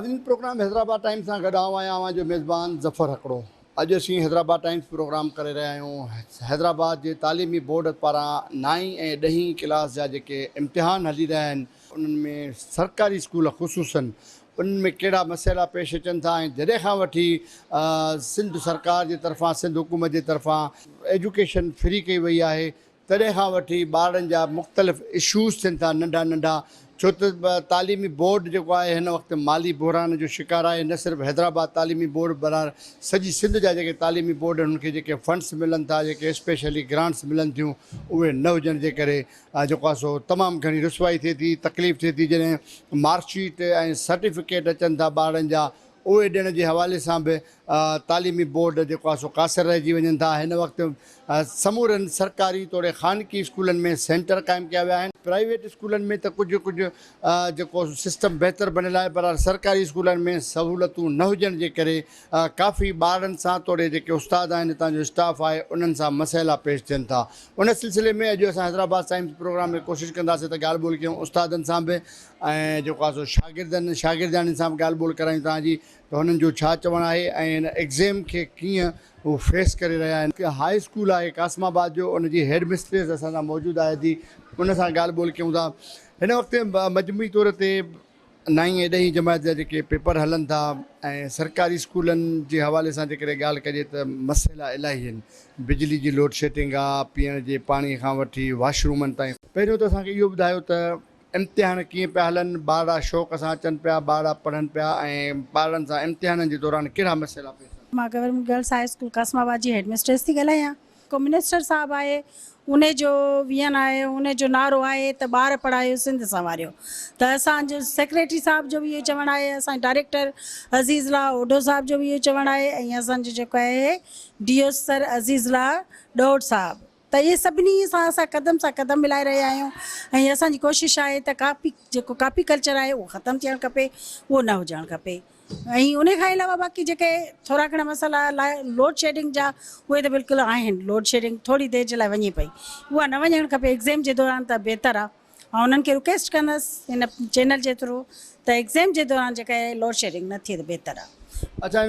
ناظرين programme Hyderabad times سان گڏ آئون آهيان اوهان جو ميزبان ظفر هڪڙو اڄ اسين حيدرآباد ٽائيمز پروگرام ڪري رهيا آهيون حيدرآباد جي تعليمي بورڊ پاران نائين ۽ ڏهين ڪلاس جا جيڪي امتحان هلي رهيا آهن انهن ۾ سرڪاري اسڪول خصوصن انهن ۾ ڪهڙا مسئلا پيش اچن ٿا ۽ جڏهن کان وٺي سنڌ سرڪار جي طرفان سنڌ حڪومت جي طرفان ايجوڪيشن فري ڪئي وئي آهي تڏهن کان وٺي ٻارڙن جا مختلف اشوز ٿين ٿا ننڍا ننڍا ڇو ته تعليمي بورڊ جيڪو آهي هن وقت مالي بحران جو شڪار آهي نه صرف حيدرآباد تعليمي بورڊ پر سڄي سنڌ جا جيڪي تعليمي بورڊ آهن انهن کي جيڪي فنڊس ملن ٿا جيڪي اسپيشلي گرانٽس ملن ٿيون اهي نه هجڻ جي ڪري جيڪو آهي سو تمام گهڻي رسوائي ٿئي ٿي تڪليف ٿئي ٿي جڏهن مارڪ شيٽ ۽ سرٽيفڪيٽ اچن ٿا ٻارڙن جا اهي ڏيڻ جي حوالي سان به تعليمي بورڊ جيڪو آهي سو قاصر رهجي وڃن ٿا. هن وقت سمورن سرڪاري توڙي خانگي اسڪولن ۾ سينٽر قائم ڪيا ويا آهن. پرائيويٽ اسڪولن ۾ ته ڪجهه ڪجهه جيڪو سسٽم بهتر بڻيل آهي پر سرڪاري اسڪولن ۾ سهولتون نه هجڻ جي ڪري ڪافي ٻارڙن سان توڙي جيڪي استاد آهن هتان جو اسٽاف آهي انهن سان مسئلا پيش ٿين ٿا. ان سلسلي ۾ اڄ اسان حيدرآباد ٽائيمز پروگرام ۾ ڪوشش ڪنداسين ته ڳالهه ٻولهه ڪيون استادن سان به ۽ جيڪو آهي سو شاگردن شاگردياڻين سان به ڳالهه ٻولهه ڪرايون توهان جي ته هنن جو ڇا چوڻ آهي ۽ هن ايگزيم کي ڪيئن هو فيس ڪري رهيا آهن. هاء اسڪول آهي قاسم آباد جو ان جي هيڊ مسٽريس اسان سان موجود آهي ٿي ان سان ڳالهه ٻولهه ڪيون ٿا هن وقت مجموعي طور تي نائين ۽ ڏهين جماعت جا جيڪي پيپر هلن ٿا ۽ سرڪاري اسڪولن جي حوالي سان جيڪڏهن ڳالهه ڪجي ته مسئلا الاهي آهن بجلي جي لوڊ شيڊنگ آ پيئڻ جي پاڻي کان وٺي واش رومن تائين. پهريون ته اسان کي اهو ٻڌايو ته امتحان ڪيئن پيا هلن، ٻارڙا شوق سان اچن پيا، ٻارڙا پڙهن پيا ۽ ٻارڙن سان امتحانن جي دوران ڪهڙا مسئلا پيش اچن ٿا. مان government girls high school Qasimabad جي هيڊ مسٽريس ٿي ڳالهايان. جيڪو منسٽر صاحب آهي انهي جو ويزن آهي انهي جو نعرو آهي ته ٻار پڙهايو سنڌ سنواريو ته اسان جو سيڪريٽري صاحب جو به اهو چوڻ آهي اسان جي ڊائريڪٽر عزيز الله اوڍو صاحب جو به اهو چوڻ آهي ۽ اسان جو جيڪو آهي ڊي او سر عزيز الله ڏهوٽ صاحب ته اهي سڀني سان اسان قدم سان قدم ملائي رهيا آهيون ۽ اسان جي ڪوشش آهي ته ڪاپي جيڪو ڪاپي ڪلچر آهي اهو ختم ٿيڻ کپي اهو نه هجڻ کپي ۽ ان کان علاوه باقي جيڪي ٿورا گهڻا مسئلا لوڊ شيڊنگ جا اهي ته بلڪل آهن لوڊ شيڊنگ ٿوري دير جي لاء وڃي پئي اها نه وڃڻ کپي ايگزيم جي دوران ته بهتر آهي آئون انهن کي رڪويسٽ ڪندس هن چينل جي ٿرو ته ايگزيم جي دوران جيڪا اهي لوڊ شيڊنگ نه ٿئي ته بهتر آ. اڇا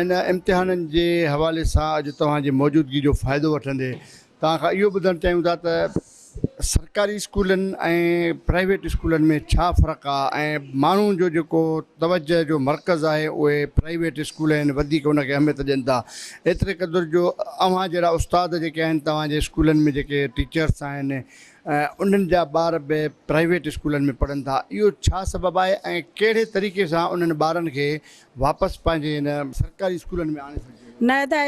هن امتحانن جي حوالي سان اڄ توهان جي موجودگي جو فائدو وٺندي توهان کان اهو ٻڌڻ چاهيون ٿا ته سرڪاري اسڪولن ۽ پرائيويٽ اسڪولن ۾ ڇا فرق آ ۽ ماڻهو جو جيڪو توجه جو مرڪز آهي اهي پرائيويٽ اسڪول آهن وڌيڪ ان کي اهميت ڏين ٿا ايتري قدر جو اوهان جهڙا استاد جيڪي آهن توهان جي اسڪولن ۾ جيڪي ٽيچرس آهن انهن جا ٻار به پرائيويٽ اسڪولن ۾ پڙهن ٿا اهو ڇا سبب آهي ۽ ڪهڙي طريقي سان انهن ٻارن کي واپس پنهنجي هن سرڪاري اسڪولن ۾ آڻي سگهجي ٿو؟ نه ادا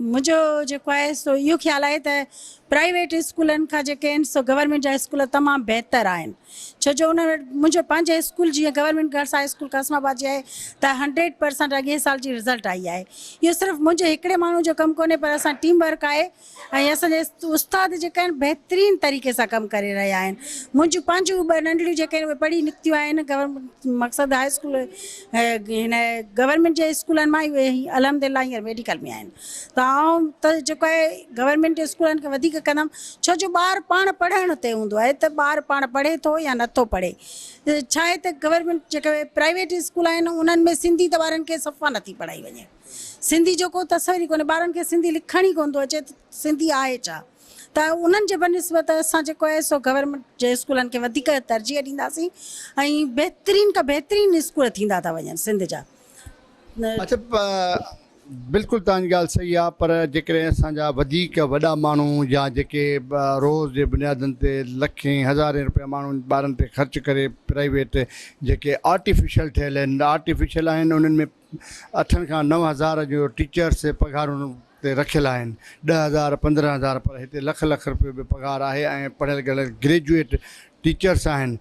منهنجو جيڪو آهي سو اهو خيال آهي ته پرائيويٽ اسڪولن کان جيڪي آهن سو گورنمينٽ جا اسڪول تمام بهتر آهن ڇو جو ان وٽ منهنجو پنهنجو اسڪول جيئن government girls high school Qasimabad جي آهي ته هنڊريڊ پرسنٽ اڳئين سال جي رزلٽ آئي آهي اهو صرف منهنجو هڪڙي ماڻهو جو ڪم ڪونهي پر اسان ٽيم ورڪ آهي ۽ اسان جا استاد جيڪا آهن بهترين طريقي سان ڪم ڪري رهيا آهن منهنجون پنهنجون ٻه ننڍڙيون جيڪي آهن اهي پڙهي نڪتيون آهن گورنمينٽ مقصد هاء اسڪول هن گورنمينٽ جي اسڪولن مان اهي الحمد لله هينئر ميڊيڪل ۾ آهن ته آئون ته جيڪو آهي گورنمينٽ اسڪولن کي وڌيڪ ڪندم ڇو جو ٻار پاڻ پڙهڻ تي هوندو آهي ته ٻار پاڻ پڙهي ٿو يا نٿو پڙهي ڇا آهي ته گورنمينٽ جيڪي پرائيويٽ اسڪول آهن انهن ۾ سنڌي ته ٻارن کي صفا نٿي پڙهائي وڃي سنڌي جو ڪو تصور ئي ڪونهي ٻارن کي سنڌي لکڻ ئي ڪونه ٿو اچي ته سنڌي آهي ڇا ته انهن جي بنسبت اسان جيڪو آهي سو گورنمينٽ جي اسڪولن کي وڌيڪ ترجيح ڏينداسين ۽ بهترين کان بهترين اسڪول ٿيندا ٿا وڃن سنڌ جا. اڇا بلڪل توهان جي ڳالهه صحيح آهي پر جيڪڏهن اسان جا وڌيڪ وڏا ماڻهو يا جيڪي روز جي بنيادن تي لکين هزارين روپيا ماڻهو ٻارن تي خرچ ڪري پرائيويٽ جيڪي آرٽيفيشل ٺهيل آهن آرٽيفيشل آهن انهن ۾ اٺن کان 9000 جو ٽيچرس پگهارن تي رکيل آهن، 10000 15000 پر هتي لک لک رپيو به پگهار آهي ۽ پڙهيل ڳڙهيل گريجوئيٽ ٽيچرس آهن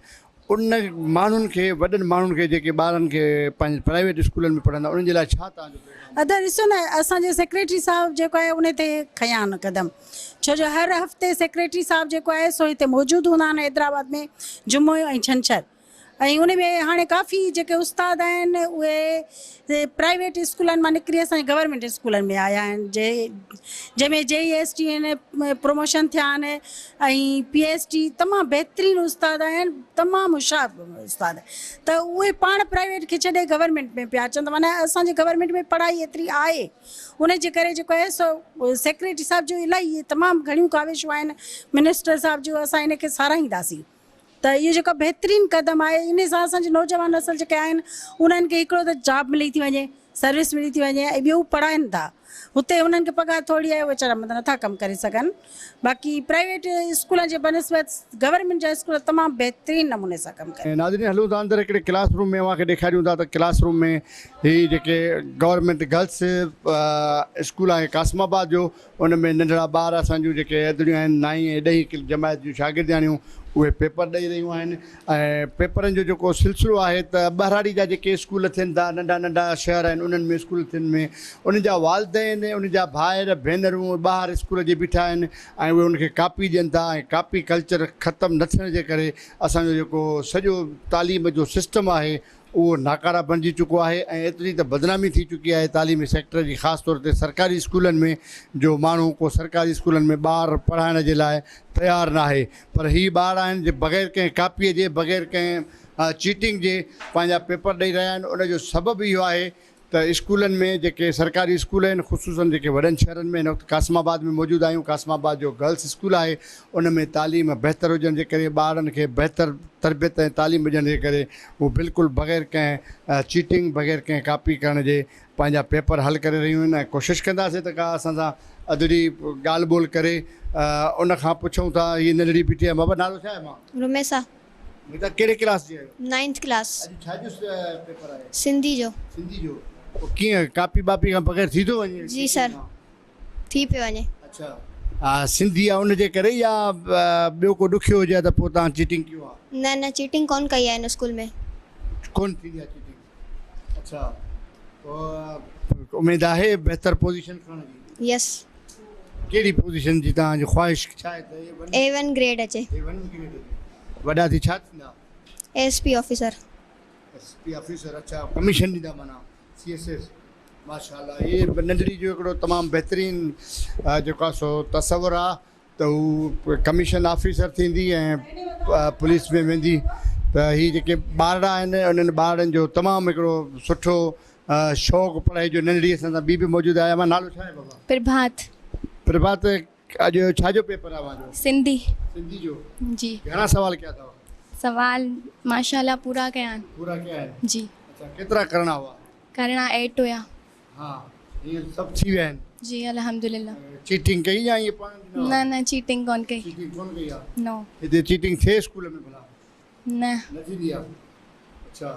ان ماڻهن کي وڏن ماڻهن کي جيڪي ٻارن کي پنهنجي پرائيويٽ اسڪولن ۾ پڙهندا انهن جي لاء ڇا توهان جو پيغام آهي؟ ادا ڏسو نه اسان جو سيڪريٽري صاحب جيڪو آهي ان تي کنيا آهن قدم ڇو جو هر هفتي سيڪريٽري صاحب جيڪو آهي سو هتي موجود هوندا آهن حيدرآباد ۾ جمعو ۽ ڇنڇر. ۽ ان ۾ هاڻي ڪافي جيڪي استاد آهن اهي پرائيويٽ اسڪولن مان نڪري اسان جي گورنمينٽ اسڪولن ۾ آيا آهن جي جنهن ۾ جي اي ايس ٽي آهن پروموشن ٿيا آهن ۽ پي ايس ٽي تمام بهترين استاد آهن تمام هوشيار استاد ته اهي پاڻ پرائيويٽ کي ڇڏي گورنمينٽ ۾ پيا اچن ته معنيٰ اسان جي گورنمينٽ ۾ پڙهائي ايتري آهي ان جي ڪري جيڪو آهي سو سيڪريٽري صاحب جو الاهي تمام گهڻيون ڪاوشون آهن منسٽر صاحب جو اسان ان کي ساراهينداسين ته اهو جيڪو بهترين قدم آهي انهي سان اسان جي نوجوان نسل جيڪي آهن انهن کي هڪڙو ته جاب ملي ٿي وڃي سروس ملي ٿي وڃي ۽ ٻيو پڙهائن ٿا هتي انهن کي پگهار ٿوري آهي ويچارا مطلب نٿا ڪم ڪري سگهن باقي پرائيويٽ اسڪولن جي بنسبت گورنمينٽ جا اسڪول تمام بهترين نموني سان ڪم ڪري. ناظرين هلون ٿا اندر هڪڙي ڪلاس روم ۾ اوهان کي ڏيکاريون ٿا ته ڪلاس روم ۾ هي جيڪي گورنمينٽ گرلس اسڪول آهي قاسم آباد جو ان ۾ ننڍڙا ٻار اسان جون جيڪي ادڙيون آهن نائين ۽ ڏهين جماعت جون شاگردياڻيون اهي پيپر ڏئي رهيون آهن ۽ پيپرن جو جيڪو سلسلو آهي ته ٻهراڙي جا جيڪي اسڪول ٿين ٿا ننڍا ننڍا شهر آهن انهن ۾ اسڪول ٿين ۾ انهن جا والدين انهن جا ڀائر ڀينرون ٻاهر اسڪول جي بيٺا آهن ۽ اهي انهن کي ڪاپي ڏين ٿا ۽ ڪاپي ڪلچر ختم نه ٿيڻ جي ڪري اسان جو جيڪو سڄو تعليم جو سسٽم آهي اهو ناڪاره بڻجي چڪو آهي ۽ ايتري ته بدنامي ٿي چڪي آهي تعليمي سيڪٽر جي خاص طور تي سرڪاري اسڪولن ۾ جو ماڻهو ڪو سرڪاري اسڪولن ۾ ٻار پڙهائڻ جي لاء تيار ناهي پر هي ٻار آهن جي بغير ڪنهن ڪاپيء جي بغير ڪنهن چيٽنگ جي پنهنجا پيپر ڏئي رهيا آهن ان جو سبب اهو آهي ته اسڪولن ۾ جيڪي سرڪاري اسڪول آهن خصوصن جيڪي وڏن شهرن ۾ هن وقت قاسم آباد ۾ موجود آهيون قاسم آباد جو گرلس اسڪول آهي ان ۾ تعليم بهتر هجڻ جي ڪري ٻارن کي بهتر تربيت ۽ تعليم هجڻ جي ڪري هو بلڪل بغير ڪنهن چيٽنگ بغير ڪنهن ڪاپي ڪرڻ جي پنهنجا پيپر حل ڪري رهيون آهن ۽ ڪوشش ڪنداسين ته ڪا اسان سان ادڙي ڳالهه ٻولهه ڪري ان کان پڇون ٿا هي ننڍڙي بيٺي آهي بابا نالو ڇا آهي مان رميسا. بيٽا ڪهڙي ڪلاس جي آهيو؟ Ninth class. اڄ ڇا جو پيپر آهي؟ سنڌي جو. سنڌي جو پوء ڪيئن ڪاپي ٻاپي کان بغير ٿي ٿو وڃي؟ جي سر ٿي پيو وڃي. اڇا سنڌي آهي ان جي ڪري يا ٻيو ڪو ڏکيو هجي ها ته پوء توهان چيٽنگ ڪيو ها؟ نه نه چيٽنگ ڪون ڪئي آهي هن اسڪول ۾. ڪون ٿيندي آهي چيٽنگ. اڇا پوء اميد آهي بهتر پوزيشن کڻڻ جي؟ يس. ڪهڙي پوزيشن جي توهان جي خواهش ڇا آهي ته A one. A one grade اچي. اي ون گريڊ اچي. وڏا ٿي ڇا ٿيندا؟ S P officer. S P officer اڇا ڪميشن ڏيندا معنيٰ سي ايس ايس ماشاء الله هي ننڍڙي جو هڪڙو تمام بهترين جيڪو آهي سو تصور آهي ته هو ڪميشن آفيسر ٿيندي ۽ پوليس ۾ ويندي ته هي جيڪي ٻارڙا آهن انهن ٻارڙن جو تمام هڪڙو سٺو شوق پڙهائي جو ننڍڙي اسان سان ٻي به موجود آهي اوهان نالو ڇا آهي بابا؟ پرڀات. پرڀات اڄ ڇا جو پيپر آهي اوهان جو؟ سنڌي. سنڌي جو؟ جي. گهڻا سوال ڪيا اٿو؟ سوال ماشاء الله پورا ڪيا آهن. پورا ڪيا آهن؟ جي. اڇا ڪيترا ڪرڻا هئا؟ ڪرڻا ايٽ هيا. ها هينئر سڀ ٿي ويا آهن. جي الحمدلله. چيٽنگ ڪئي يا ائين پاڻ ڏنا نه نه چيٽنگ ڪون ڪئي. چيٽنگ ڪون ڪئي آ؟ نو. هتي چيٽنگ ٿئي اسڪول ۾ ڀلا؟ نه. نه ٿيندي آ. اڇا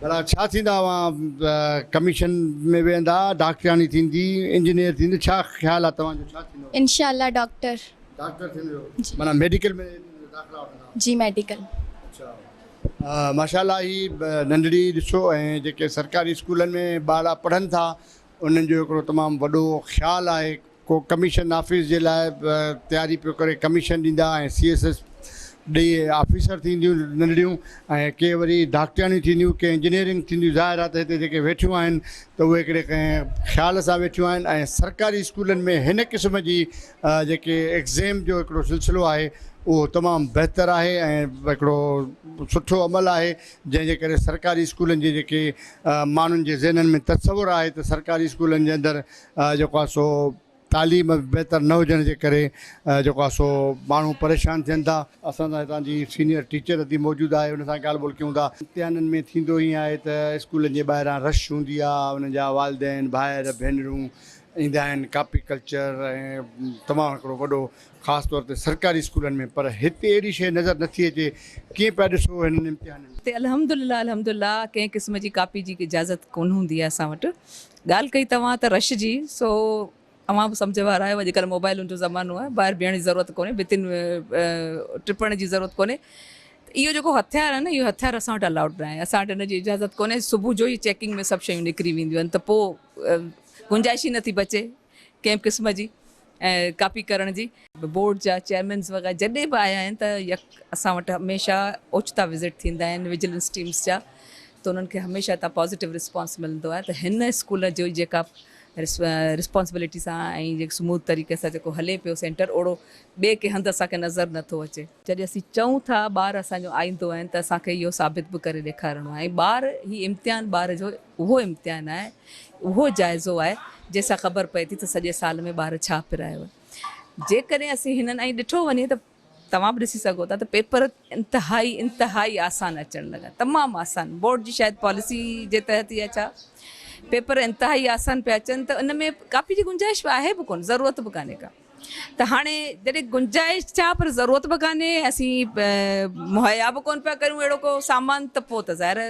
ڀلا ڇا ٿيندا اوهان ڪميشن ۾ ويهندا ڊاڪٽرياڻي ٿيندي انجنيئر ٿيندي ڇا خيال آ توهان جو ڇا ٿيندو؟ انشاء الله ڊاڪٽر. ڊاڪٽر ٿيندو جي. معنيٰ ميڊيڪل ۾ داخلا وٺندا؟ جي ميڊيڪل. اڇا ماشاء الله هي ننڍڙي ڏسو ۽ جيڪي سرڪاري اسڪولن ۾ ٻارڙا پڙهن ٿا انهن جو هڪڙو تمام وڏو خيال آهي ڪو ڪميشن آفيس جي لاء تياري پيو ڪري ڪميشن ڏيندا ۽ سي ايس ايس ڏئي آفيسر ٿينديون ننڍڙيون ۽ ڪي وري ڊاڪٽرياڻيون ٿينديون ڪي انجنيئرنگ ٿينديون ظاهر آهي ته هتي جيڪي ويٺيون آهن ته اهي هڪڙي ڪنهن خيال سان ويٺيون آهن ۽ سرڪاري اسڪولن ۾ هن قسم جي جيڪي ايگزيم جو هڪڙو سلسلو آهي اهو تمام بهتر آهي ۽ هڪڙو سٺو عمل آهي جنهن جي ڪري سرڪاري اسڪولن جي جيڪي ماڻهن جي ذهنن ۾ تصور آهي ته سرڪاري اسڪولن جي اندر جيڪو آهي سو تعليم بهتر نه هجڻ جي ڪري جيڪو آهي سو ماڻهو پريشان ٿين ٿا. اسان سان هتان جي سينيئر ٽيچر ادي موجود آهي ان سان ڳالهه ٻولهه ڪيون ٿا. امتحانن ۾ ٿيندو ائين آهي ته اسڪولن جي ٻاهران رش هوندي آهي انهن جا والدين ڀائر ڀينرون ايندا آهن ڪاپي ڪلچر ۽ تمام هڪڙو وڏو خاص طور تي سرڪاري اسڪولن ۾ پر هتي اهڙي شيء نظر نٿي اچي ڪيئن پيا ڏسو هنن امتحانن. هتي الحمدلله الحمدلله ڪنهن قسم جي ڪاپي جي اجازت ڪونه هوندي آهي اسان وٽ. ڳالهه ڪئي توهان ته رش جي سو اوهان به سمجهه وارا آهيو اڄڪلهه موبائلن جو زمانو آهي ٻاهر بيهڻ جي ضرورت ڪونهي ڀتين ٽپڻ جي ضرورت ڪونهي ته اهو جيڪو هٿيار آهي نه اهو هٿيار اسان وٽ الاؤڊ ناهي اسان وٽ ان جي اجازت ڪونهي صبح جو ئي چيڪنگ ۾ سڀ شيون نڪري وينديون آهن ته پوء گنجائش ئي نٿي بچي ڪنهن به قسم جي. ۽ ڪاپي ڪرڻ جي. بورڊ جا چيئرمينز وغيره جڏهن به آيا آهن ته يڪ اسان وٽ هميشه اوچتا وزٽ ٿيندا آهن وجلنس ٽيمز جا ته انهن کي هميشه هتان پازيٽو رسپانس ملندو آهي ته هن اسڪول جو جيڪا رسپانسبلٽي سان ۽ جيڪو سموٿ طريقي سان جيڪو هلي پيو سينٽر اوڙو ٻئي ڪنهن هنڌ اسان کي نظر نٿو اچي. جڏهن اسين چئون ٿا ٻار اسان جو آئيندو آهن ته اسان کي اهو ثابت به ڪري ڏيکارڻو آهي ۽ ٻار هي امتحان ٻار جو اهو امتحان آهي اهو جائزو آهي جنهن سان خبر پئي ٿي ته سڄي سال ۾ ٻار ڇا پرايو آهي. جيڪڏهن اسين هنن ۽ ڏٺو وڃي ته توهان به ڏسي سگهو ٿا ته پيپر انتهائي انتهائي آسان اچڻ لڳا تمام آسان بورڊ جي شايد پاليسي جي تحت يا ڇا پيپر انتهائي آسان پيا اچن ته ان ۾ ڪاپي جي گنجائش به آهي به ڪونه ضرورت به ڪانهي ڪا ته هاڻي جڏهن گنجائش ڇا پر ضرورت به ڪانهي اسين مهيا به ڪونه پيا ڪريون اهڙو ڪو سامان ته پوء ته ظاهر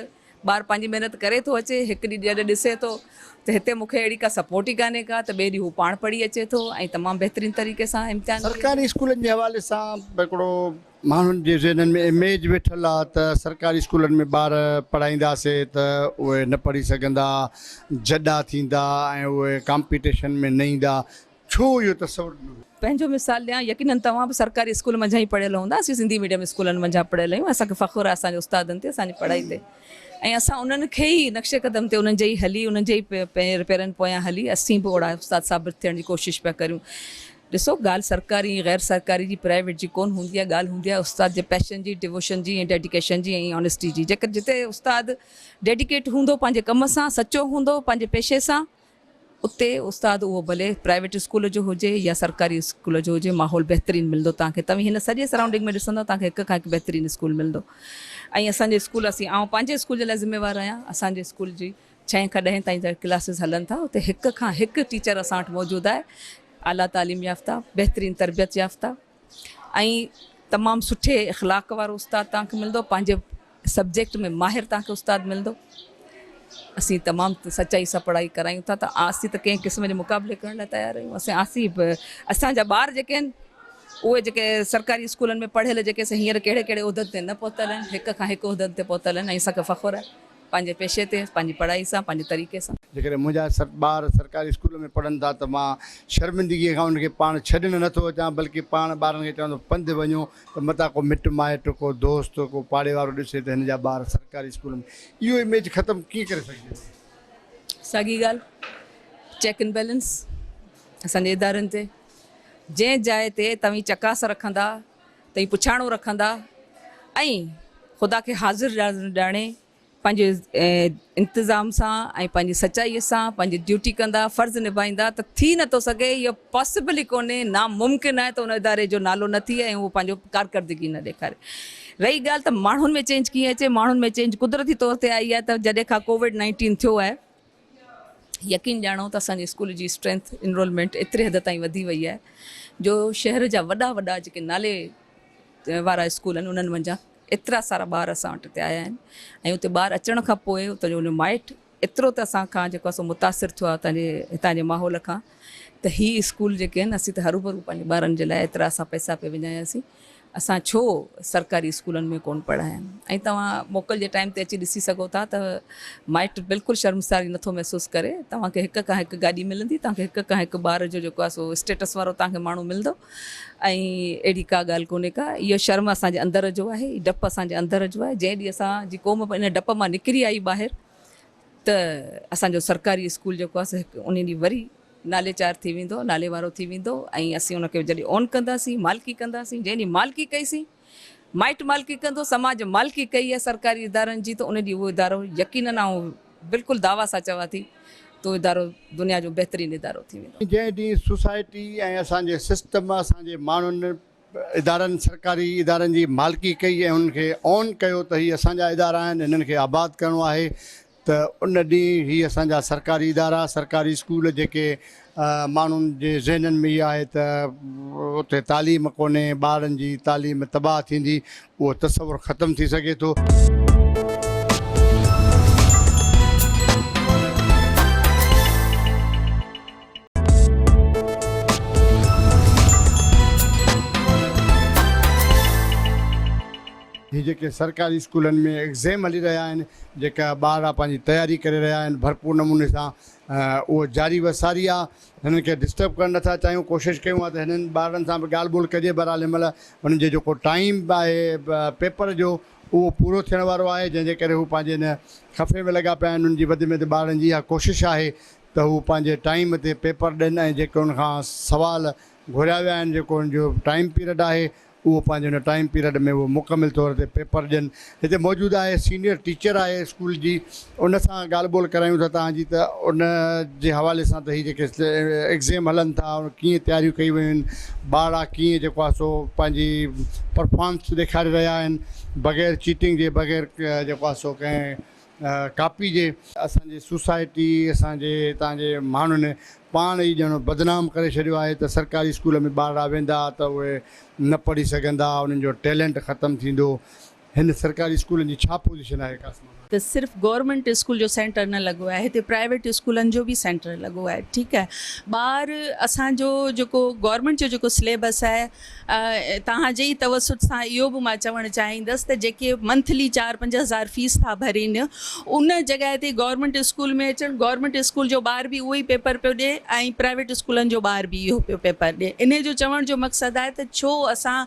ٻار پنهنجي محنت ڪري ٿو اچي، هڪ ڏينهن جڏهن ڏسي ٿو ته هتي مون کي اهڙي ڪا سپورٽ ئي ڪانهي ڪا ته ٻئي ڏينهن هو پاڻ پڙهي اچي ٿو ۽ تمام بهترين طريقي سان امتحان ڏئي سرڪاري اسڪولن جي حوالي سان هڪڙو ماڻهن جي ذهنن ۾ اميج ويٺل آ ته سرڪاري اسڪولن ۾ ٻار پڙهائينداسي ته اهي نه پڙهي سگهندا، جڏا ٿيندا ۽ اهي ڪامپيٽيشن ۾ نه ايندا، ڇو اهو تصور ڏنو ويو؟ پنهنجو مثال ڏيان، يقينن توهان به سرڪاري اسڪول منجهان ئي پڙهيل هوندا، اسين سنڌي ميڊيم اسڪولن منجهان پڙهيل آهيون، اسان کي فخر آهي اسان جي استادن تي، اسان جي پڙهائي تي ۽ اسان انهن کي ئي نقش قدم تي انهن جي ئي هلي، انهن جي ئي پيرن پويان هلي اسين به اوڙا استاد ثابت ٿيڻ جي ڪوشش پيا ڪريون. ڏسو ڳالهه سرڪاري ۽ غير سرڪاري جي پرائيويٽ جي ڪونه هوندي آهي، ڳالهه هوندي آهي استاد جي پيشن جي، ڊيووشن جي ۽ ڊيڊيڪيشن جي ۽ آنيسٽي جي، جيڪر جتي استاد ڊيڊيڪيٽ هوندو پنهنجي ڪم سان، سچو هوندو پنهنجي پيشي سان، اتي استاد اهو ڀلي پرائيويٽ اسڪول جو هجي يا سرڪاري اسڪول جو هجي ماحول بهترين ملندو توهان کي توهين هن سڄي سرائونڊنگ ۾ ڏسندو توهان کي هڪ کان هڪ بهترين اسڪول ملندو ۽ اسان جي اسڪول اسين آئون پنهنجي اسڪول جي لاء ذميوار آهيان اسان جي اسڪول جي ڇهين کان ڏهين تائين جا ڪلاسز هلن ٿا اتي هڪ کان هڪ ٽيچر اسان وٽ موجود آهي اعليٰ تعليم يافته بهترين تربيت يافته ۽ تمام سٺي اخلاق وارو استاد توهان کي ملندو پنهنجي سبجيڪٽ ۾ ماهر توهان کي استاد ملندو اسين تمام سچائي سان پڙهائي ڪرايون ٿا ته اسين ته ڪنهن قسم جي مقابلي ڪرڻ لاء تيار آهيون اسين اسين به اسان جا ٻار جيڪي آهن اهي جيڪي سرڪاري اسڪولن ۾ پڙهيل جيڪي سي هينئر ڪهڙي ڪهڙي عهدن تي نه پهتل آهن هڪ کان هڪ عهدن تي پهتل آهن ۽ اسان کي فخر آهي پنهنجي پيشي تي، پنهنجي پڙهائي سان، پنهنجي طريقي سان. جيڪڏهن منهنجا ٻار سرڪاري اسڪول ۾ پڙهن ٿا ته مان شرمندگيء کان انهن کي پاڻ ڇڏڻ نه ٿو اچان بلڪه پاڻ ٻارن کي چوان ٿو پنڌ وڃو ته متان ڪو مٽ مائٽ، ڪو دوست، ڪو پاڙي وارو ڏسي ته هن جا ٻار سرڪاري اسڪول ۾. اهو اميج ختم ڪيئن ڪري سگهجي ٿو؟ ساڳي ڳالهه چيڪ اينڊ بيلنس اسان جي ادارن تي جنهن جاء تي توهين چڪاس رکندا، توهين پڇاڻو رکندا ۽ خدا کي حاضر ڄاڻي پنهنجي انتظام سان ۽ پنهنجي سچائيء سان پنهنجي ڊيوٽي ڪندا، فرض نڀائيندا ته ٿي نٿو سگهي، اهو پاسيبل ئي ڪونهي، ناممڪن آهي ته ان اداري جو نالو نه ٿئي ۽ اهو پنهنجو ڪارڪردگي نه ڏيکاري. رهي ڳالهه ته ماڻهن ۾ چينج ڪيئن اچي، ماڻهن ۾ چينج قدرتي طور تي آئي آهي ته جڏهن کان ڪووڊ نائنٽين ٿيو آهي، يقين ڄاڻو ته اسان جي اسڪول جي اسٽرينٿ انرولمينٽ ايتري حد تائين وڌي وئي آهي جو شهر جا وڏا وڏا جيڪي نالي وارا اسڪول آهن انهن منجهان ايترا سارا ٻار اسان وٽ هتي آيا آهن ۽ اتي ٻار اچڻ کان پوء اتان جو مائٽ ايترو ته اسان کان جيڪو آهي سو متاثر ٿيو آهي اتان جي هتان جي ماحول کان ته هي اسڪول جيڪي آهن اسين ته هروڀرو پنهنجي ٻارن جي لاء ايترا اسان پئسا پئي وڃاياسين اسان ڇو سرڪاري اسڪولن ۾ ڪونه پڙهايان ۽ توهان موڪل جي ٽائيم تي اچي ڏسي سگهو ٿا ته مائٽ بلڪل شرمساري نٿو محسوس ڪري توهان کي هڪ کان هڪ گاڏي ملندي توهان کي هڪ کان هڪ ٻار جو جيڪو آهي سو اسٽيٽس وارو توهان کي ماڻهو ملندو ۽ اهڙي ڪا ڳالهه ڪونهي ڪا اهو شرم اسان جي اندر جو آهي ڊپ اسان جي اندر جو آهي جنهن ڏينهن اسان جي قوم ان ڊپ مان نڪري آئي ٻاهر ته اسان جو سرڪاري اسڪول جيڪو آهي سو هڪ ان ڏينهن وري نالي چار ٿي ويندو، نالي وارو ٿي ويندو ۽ اسين ان کي جڏهن اون ڪنداسين، مالڪي ڪنداسين، جنهن ڏينهن مالڪي ڪئيسين، مائٽ مالڪي ڪندو، سماج مالڪي ڪئي آهي سرڪاري ادارن جي ته ان ڏينهن اهو ادارو يقينن آئون بلڪل دعويٰ سان چوان ٿي ته اهو ادارو دنيا جو بهترين ادارو ٿي ويندو. جنهن ڏينهن سوسائٽي ۽ اسان جي سسٽم، اسان جي ماڻهن، ادارن، سرڪاري ادارن جي مالڪي ڪئي ۽ انهن کي اون ڪيو ته هي اسان جا ادارا آهن، هنن کي آباد ڪرڻو آهي ته ان ڏينهن هي اسان جا سرڪاري ادارا، سرڪاري اسڪول جيڪي ماڻهن جي ذهنن ۾ اهو آهي ته اتي تعليم ڪونهي، ٻارن جي تعليم تباهه ٿيندي، اهو تصور ختم ٿي سگهي ٿو. هي جيڪي سرڪاري اسڪولن ۾ ايگزيم هلي رهيا آهن، جيڪا ٻارڙا پنهنجي تياري ڪري رهيا آهن ڀرپور نموني سان اهو جاري و ساري آ هنن کي ڊسٽرب ڪرڻ نٿا چاهيون ڪوشش ڪيون ها ته هنن ٻارڙن سان به ڳالهه ٻولهه ڪجي بهرحال هن مهل هنن جو جيڪو ٽائيم آهي پيپر جو اهو پورو ٿيڻ وارو آهي جنهن جي ڪري هو پنهنجي ان خفي ۾ لڳا پيا آهن انهن جي وڌ ۾ وڌ ٻارڙن جي اها ڪوشش آهي ته هو پنهنجي ٽائيم تي پيپر ڏين ۽ جيڪي انهن کان سوال گهريا ويا آهن جيڪو انهن جو ٽائيم پيريڊ آهي اهو پنهنجي ان ٽائيم پيريڊ ۾ اهو مڪمل طور تي پيپر ڏين. هتي موجود آهي سينيئر ٽيچر آهي اسڪول جي ان سان ڳالهه ٻولهه ڪرايون ٿا توهان جي ته ان جي حوالي سان ته هي جيڪي ايگزيم هلن ٿا ان ڪيئن تياريون ڪئي ويون آهن ٻارڙا ڪيئن جيڪو آهي سو پنهنجي پرفارمنس ڏيکاري رهيا آهن بغير چيٽنگ جي بغير جيڪو آهي سو ڪنهن ڪاپي جي. اسان جي سوسائٽي اسان جي هتان جي ماڻهن پاڻ ئي ڄڻ بدنام ڪري ڇڏيو آهي ته سرڪاري اسڪول ۾ ٻارڙا ويندا ته اهي نه پڙهي سگهندا انهن جو ٽيلنٽ ختم ٿيندو هن سرڪاري اسڪولن جي ڇا پوزيشن آهي قاسم آباد. ته صرف گورنمينٽ اسڪول جو سينٽر نه لڳو آهي هتي پرائيويٽ اسڪولن جو به سينٽر لڳو آهي ٺيڪ آهي ٻار اسان جو جيڪو گورنمينٽ جو جيڪو سليبس آهي توهان جي ئي توسط سان اهو به مان چوڻ چاهيندس ته جيڪي منٿلي چار پنج هزار فيس ٿا ڀرين ان جڳهه تي گورنمينٽ اسڪول ۾ اچن گورنمينٽ اسڪول جو ٻار به اهو ئي پيپر پيو ڏي ۽ پرائيويٽ اسڪولن جو ٻار به اهو پيو پيپر ڏي انهي جو چوڻ جو مقصد آهي ته ڇو اسان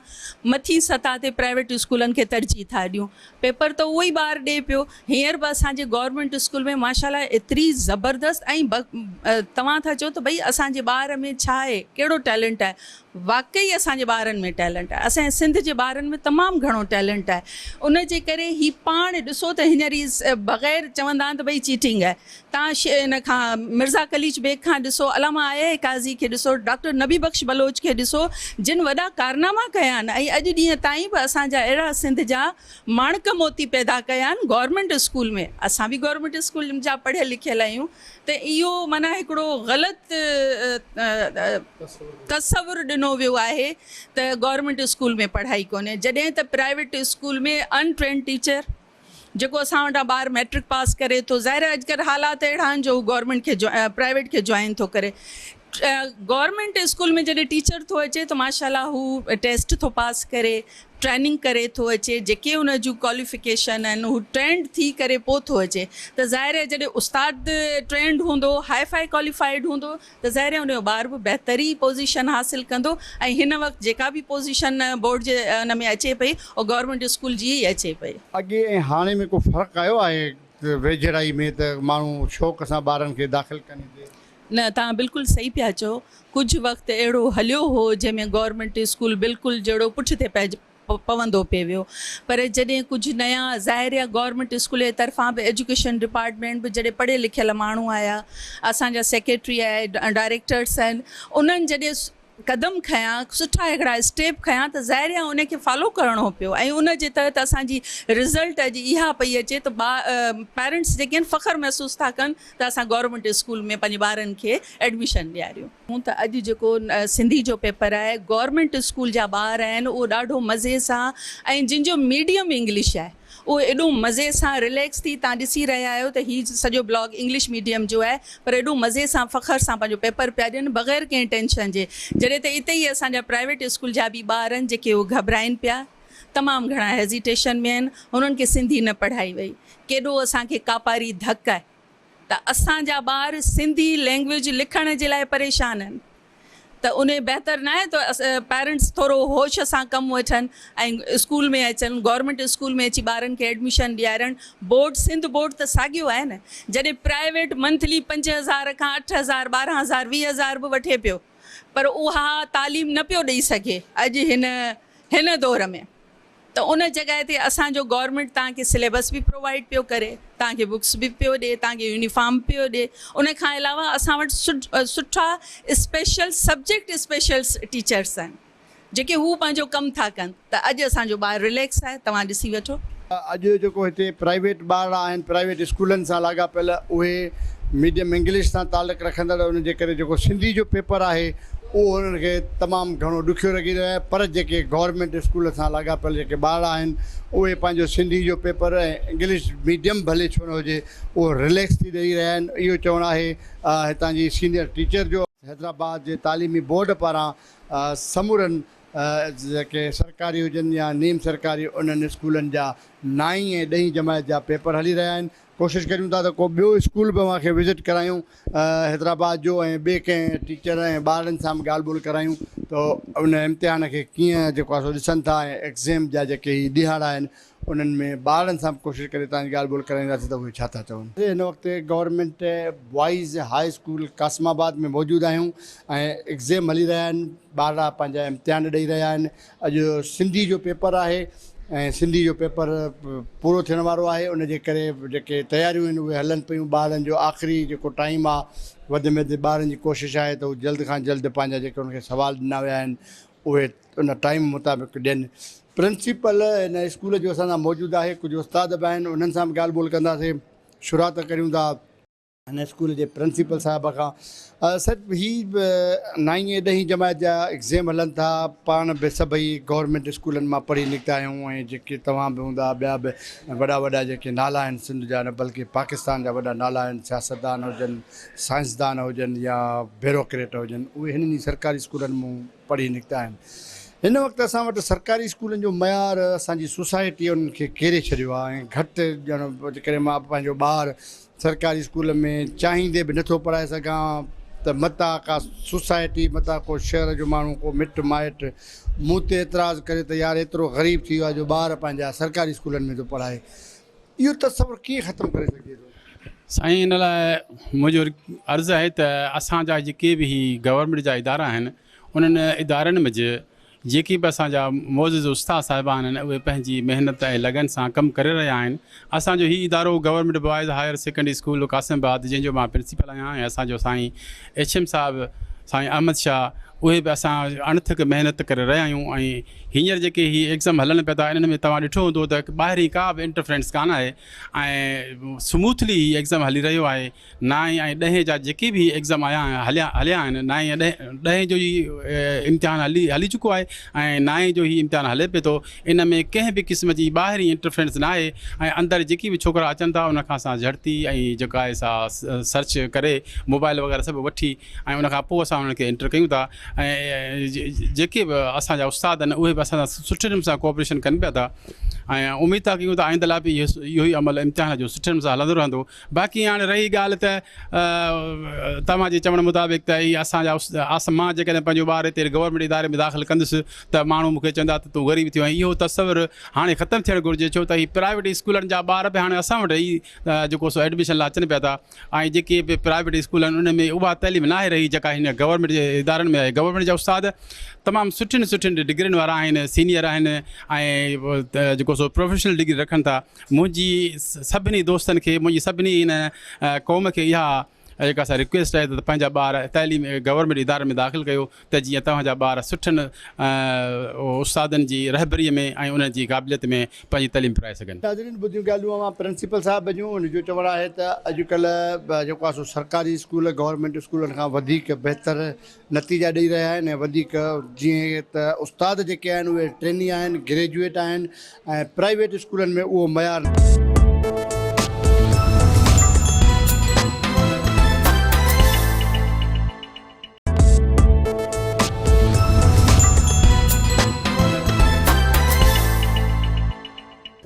مٿين سطح تي پرائيويٽ اسڪولن کي ترجيح ٿا ڏيون پيپر ته اهو ئي ٻار ڏي پيو هينئر به اسان جي گورنمينٽ اسڪول ۾ ماشاء الله ايتري زبردست ۽ توهان ٿا چئو ته ڀئي اسان جي ٻار ۾ ڇا آهي ڪهڙو ٽيلنٽ آهي واقعي اسان جي ٻارن ۾ ٽيلنٽ آهي اسان جي سنڌ جي ٻارن ۾ تمام گهڻو ٽيلنٽ آهي ان جي ڪري هي پاڻ ڏسو ته هينئر هي بغير چوندا آهن ته ڀئي چيٽنگ آهي تان ان کان مرزا قليچ بيگ کان ڏسو علامه آء آء قاضي کي ڏسو ڊاڪٽر نبي بخش بلوچ کي ڏسو جن وڏا ڪارناما ڪيا آهن ۽ اڄ ڏينهن تائين به اسان جا اهڙا سنڌ جا ماڻڪ موتي پيدا ڪيا آهن گورنمينٽ اسڪول ۾ اسان به گورنمينٽ اسڪول جا پڙهيل لکيل آهيون ته اهو معنيٰ هڪڙو غلط تصور ڏنو ويو آهي ته گورنمينٽ اسڪول ۾ پڙهائي ڪونهي جڏهن ته پرائيويٽ اسڪول ۾ ان ٽرينڊ ٽيچر جيڪو اسان وٽان ٻار ميٽرڪ پاس ڪري ٿو ظاهر آهي اڄڪلهه حالات اهڙا آهن جو هو گورنمينٽ کي پرائيويٽ کي جوائن ٿو ڪري گورنمينٽ اسڪول ۾ جڏهن ٽيچر ٿو اچي ته ماشاء الله هو ٽيسٽ ٿو پاس ڪري ٽريننگ ڪري ٿو اچي جيڪي ان جون ڪواليفڪيشن آهن هو ٽرينڊ ٿي ڪري پوء ٿو اچي ته ظاهر آهي جڏهن استاد ٽرينڊ هوندو هاء فاء ڪواليفائيڊ هوندو ته ظاهر آهي ان جو ٻار به بهتر ئي پوزيشن حاصل ڪندو ۽ هن وقت جيڪا به پوزيشن بورڊ جي ان ۾ اچي پئي اها گورنمينٽ اسڪول جي ئي اچي پئي. اڳي ۽ هاڻي ۾ ڪو فرق آيو آهي ويجهڙائي ۾ ته ماڻهو شوق سان ٻارن کي داخل ڪن هتي؟ نه توهان بلڪل صحيح پيا چئو ڪجهه وقت اهڙو هليو هو جنهن ۾ گورنمينٽ اسڪول بلڪل جهڙو پٺ تي پئج پوندو پئي ويو پر جڏهن ڪجهه نيا ظاهر آهي گورنمينٽ اسڪول جي طرفان به ايجوڪيشن ڊپارٽمينٽ به جڏهن پڙهيل لکيل ماڻهو آيا اسان جا سيڪريٽري آهي ڊائريڪٽرس آهن انهن جڏهن قدم کنيا سٺا هڪڙا اسٽيپ کنيا ته ظاهر آهي ان کي فالو ڪرڻو پيو ۽ ان جي تحت اسان جي رزلٽ اڄ اها پئي اچي ته پيرنٽس جيڪي آهن فخر محسوس ٿا ڪن ته اسان گورنمينٽ اسڪول ۾ پنهنجي ٻارن کي ايڊميشن ڏياريون ته اڄ جيڪو سنڌي جو پيپر آهي گورنمينٽ اسڪول جا ٻار آهن اهو ڏاڍو مزي سان ۽ جن جو ميڊيم انگلش آهي اهو ايڏو مزي سان رليڪس ٿي تان ڏسي رهيا آهيو ته هي سڄو بلاگ انگلش ميڊيم جو آهي پر ايڏو مزي سان فخر سان پنهنجو پيپر پيا ڏين بغير ڪنهن ٽينشن جي جڏهن ته اتي ئي اسان جا پرائيويٽ اسڪول جا به ٻار آهن جيڪي اهو گهٻرائين پيا تمام گهڻا هيزيٽيشن ۾ آهن هنن کي سنڌي نه پڙهائي وئي ڪيڏو اسان کي ڪاپاري ڌڪ آهي ته اسان جا ٻار سنڌي لينگويج لکڻ جي لاء پريشان آهن ته انهي بهتر ناهي ته پيرنٽس ٿورو هوش سان ڪم وٺن ۽ اسڪول ۾ اچن گورنمينٽ اسڪول ۾ اچي ٻارن کي ايڊميشن ڏيارڻ بورڊ سنڌ بورڊ ته ساڳيو آهي نه جڏهن پرائيويٽ منٿلي 5000 کان 8000 12000 20000 به وٺي پيو پر اها تعليم نه پيو ڏئي سگهي اڄ هن هن دور ۾ ته ان جڳهه تي اسان جو گورنمينٽ توهان کي سليبس به پرووائيڊ پيو ڪري، توهان کي بڪس به پيو ڏي، توهان کي يونيفارم پيو ڏي، ان کان علاوه اسان وٽ سٺا اسپيشل سبجيڪٽ اسپيشل ٽيچرس آهن جيڪي هو پنهنجو ڪم ٿا ڪن ته اڄ اسان جو ٻار رليڪس آهي توهان ڏسي وٺو. اڄ جيڪو هتي پرائيويٽ ٻارڙا آهن پرائيويٽ اسڪولن سان لاڳاپيل اهي ميڊيم انگلش سان تعلق رکندڙ ان جي ڪري جيڪو سنڌي جو پيپر آهي اهو انهن کي تمام گهڻو ڏکيو لڳي رهيو آهي پر جيڪي گورنمينٽ اسڪول سان لاڳاپيل جيڪي ٻارڙا آهن اهي پنهنجو سنڌي جو پيپر ۽ انگلش ميڊيم ڀلي ڇو نه هجي اهو رليڪس ٿي ڏئي رهيا آهن اهو چوڻ آهي هتان جي سينيئر ٽيچر جو. حيدرآباد جي تعليمي بورڊ پاران سمورن جيڪي سرڪاري هجن يا نيم سرڪاري انهن اسڪولن جا نائين ۽ ڏهين جماعت جا پيپر هلي رهيا آهن. ڪوشش ڪريون ٿا ته ڪو ٻيو اسڪول به اوهان کي وزٽ ڪرايون حيدرآباد جو ۽ ٻئي ڪنهن ٽيچر ۽ ٻارڙن سان به ڳالهه ٻولهه ڪرايون ته ان امتحان کي ڪيئن جيڪو آهي سو ڏسن ٿا ۽ ايگزيم جا جيڪي هي ڏهاڙا آهن انهن ۾ ٻارڙن سان به ڪوشش ڪري توهان جي ڳالهه ٻولهه ڪرائينداسين ته اهي ڇا ٿا چون. هن وقت government boys high school Qasimabad ۾ موجود آهيون ۽ ايگزيم هلي رهيا آهن ٻارڙا پنهنجا امتحان ڏئي رهيا آهن اڄ سنڌي جو پيپر آهي ۽ سنڌي جو پيپر پورو ٿيڻ وارو آهي ان جي ڪري جيڪي تياريون آهن اهي هلن پيون ٻارڙن جو آخري جيڪو ٽائيم آهي وڌ ۾ وڌ ٻارن جي ڪوشش آهي ته هو جلد کان جلد پنهنجا جيڪي انهن کي سوال ڏنا ويا آهن اهي ان ٽائيم مطابق ڏين پرنسپل هن اسڪول جو اسان سان موجود آهي ڪجهه استاد به آهن انهن سان به ڳالهه ٻولهه ڪنداسين شروعات ڪريون ٿا هن اسڪول جي پرنسپل صاحب کان سر هي نائين ۽ ڏهين جماعت جا ايگزيم هلن ٿا پاڻ به سڀئي گورنمينٽ اسڪولن مان پڙهي نڪتا آهيون ۽ جيڪي توهان به هوندا ٻيا به وڏا وڏا جيڪي نالا آهن سنڌ جا نه بلڪه پاڪستان جا وڏا نالا آهن سياستدان هجن سائنسدان هجن يا بيروڪريٽ هجن اهي هنن ئي سرڪاري اسڪولن مون پڙهي نڪتا آهن هن وقت اسان وٽ سرڪاري اسڪولن جو معيار اسان جي سوسائٽي انهن کي ڪيري ڇڏيو آهي ۽ گهٽ ڄڻ جيڪڏهن مان پنهنجو ٻار سرڪاري اسڪول ۾ چاهيندي به نٿو پڙهائي سگهان ته متان ڪا سوسائٽي متان ڪو شهر جو ماڻهو ڪو مٽ مائٽ مون تي اعتراض ڪري ته يار ايترو غريب ٿي ويو آهي جو ٻار پنهنجا سرڪاري اسڪولن ۾ ٿو پڙهائي اهو تصور ڪيئن ختم ڪري سگهجي ٿو؟ سائين ان لاء منهنجو عرض آهي ته اسان جا جيڪي به هي گورنمينٽ جا ادارا آهن انهن ادارن منجهه جيڪي به اسان جا معزز استاد صاحبان آهن اهي پنهنجي محنت ۽ لگن سان ڪم ڪري رهيا آهن. اسان جو هي ادارو government boys higher secondary school Qasimabad جنهن جو مان پرنسپل آهيان ۽ اسان جو سائين ايڇ ايم صاحب سائين احمد شاهه اهي به اسان اڻٿڪ محنت ڪري رهيا آهيون ۽ هينئر جيڪي هي ايگزم هلن پيا ٿا انهن ۾ توهان ڏٺو هوندو ته ٻاهرين ڪا به انٽرفرنس ڪانه آهي ۽ سموٿلي هي ايگزم هلي رهيو آهي. نائين ۽ ڏهين جا جيڪي به ايگزام آيا هليا هليا آهن نائين ۽ ڏهين ڏهين جو هي امتحان هلي هلي چڪو آهي ۽ نائين جو هي امتحان هلي پيو ٿو ان ۾ ڪنهن به قسم جي ٻاهرين انٽرفرنس نه آهي ۽ اندر جيڪي به ڇوڪرا اچن ٿا ان کان اسان جهڙتي ۽ جيڪا آهي سا سرچ ڪري موبائل وغيره سڀ وٺي ۽ ان کان پوء اسان انهن کي انٽر ڪيون ٿا ۽ جيڪي به اسان جا استاد آهن اهي به اسان سان سٺي نموني سان ڪوآپريشن ڪن پيا ٿا ۽ اميد ٿا ڪيون ته آئنده لاء به اهو ئي عمل امتحان جو سٺي نموني سان هلندو رهندو باقي هاڻي رهي ڳالهه ته توهان جي چوڻ مطابق ته هي اسان جا مان جيڪڏهن پنهنجو ٻار هتي گورنمينٽ اداري ۾ داخل ڪندس ته ماڻهو مون کي چوندا ته تون غريب ٿيو آهين اهو تصور هاڻي ختم ٿيڻ گهرجي ڇو ته هي پرائيويٽ اسڪولن جا ٻار به هاڻي اسان وٽ ئي جيڪو سو ايڊميشن لاء اچن پيا ٿا ۽ جيڪي به پرائيويٽ اسڪول آهن انهن ۾ اها تعليم ناهي رهي جيڪا هن گورنمينٽ جي ادارن ۾ آهي گورنمينٽ جا استاد تمام سٺين سٺين ڊگرين وارا آهن سينيئر آهن ۽ جيڪو سو پروفيشنل ڊگري رکن ٿا منهنجي سڀني دوستن کي منهنجي سڀني هن قوم کي اها جيڪا سا رڪويسٽ آهي ته پنهنجا ٻار تعليم گورنمينٽ ادارن ۾ داخل ڪيو ته جيئن توهان جا ٻار سٺن استادن جي رهبري ۾ ۽ انهن جي قابليت ۾ پنهنجي تعليم پرائي سگهن. ناظرين ٻڌيون ڳالهيون اوهان پرنسپل صاحب جون ان جو چوڻ آهي ته اڄڪلهه جيڪو آهي سو سرڪاري اسڪول گورنمينٽ اسڪولن کان وڌيڪ بهتر نتيجا ڏئي رهيا آهن ۽ وڌيڪ جيئن ته استاد جيڪي آهن اهي ٽريني آهن گريجوئيٽ آهن ۽ پرائيويٽ اسڪولن ۾ اهو معيار